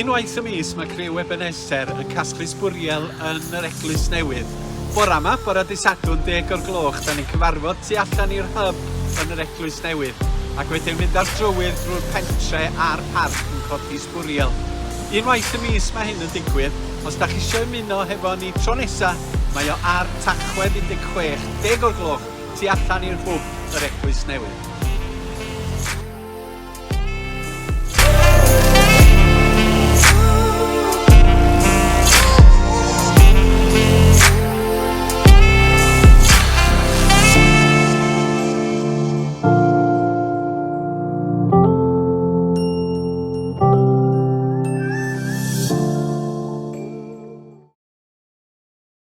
Unwaith y mis mae criw Ebeneser yn casglu sbwriel yn yr Eglwys Newydd. Bora 'ma, bora dydd Sadwrn, deg o'r gloch, da ni'n cyfarfod tu allan i'r Hub yn yr Eglwys Newydd, ac wedyn mynd ar drywydd drwy'r pentre a'r parc yn codi sbwriel. Unwaith y mis mae hyn yn digwydd, os da chi isio ymuno hefo ni tro nesa, mae o ar Tachwedd 16, deg o'r gloch, tu allan i'r Hwb yr Eglwys Newydd.